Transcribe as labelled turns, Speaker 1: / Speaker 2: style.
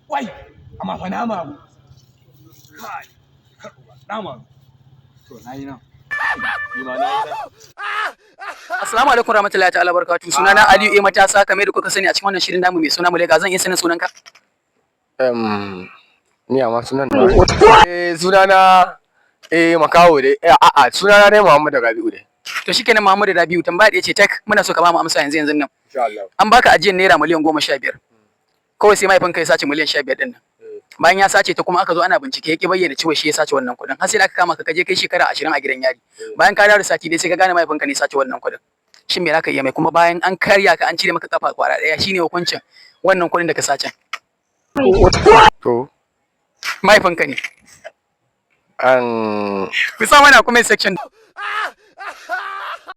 Speaker 1: Wai, amma fa nama abu. Kai, nama. To na yi nan. Ni ma na yi nan.
Speaker 2: Assalamu alaikum warahmatullahi ta'ala barakatuh. Sunana Aliyu A Matasa, kamar yadda kuka sani, a cikin wannan shirin namu mai suna Mulega. Zan iya sanin sunanka?
Speaker 1: Ni amma sunan na. Eh, sunana Makawo dai. Eh, a'a, sunana dai Muhammadu Rabi'u dai.
Speaker 2: To shikenan, Muhammadu Rabi'u, tambaya ɗaya ce tak muna so ka ba mu amsa yanzu yanzu nan.
Speaker 1: Insha Allah.
Speaker 2: An baka ajiyar naira miliyan 15. Kawai sai mahaifinka ya sace miliyan 15 ɗin nan. Bayan ya sace ta kuma, aka zo ana bincike, ya ki bayyana cewa shi ya sace wannan kuɗin. Har sai da aka kama ka, kaje kai shekara 20 a gidan yari. Bayan ka dawo da sati dai, sai ka gane mahaifinka ne ya sace wannan kuɗin. Shin me zaka iya mai? Kuma bayan an karya ka, an cire maka kafa kwara ɗaya, shine hukuncin wannan kuɗin da ka sace.
Speaker 1: To,
Speaker 2: Mahaifinka ne.
Speaker 1: an
Speaker 2: Ku sa mana comment section.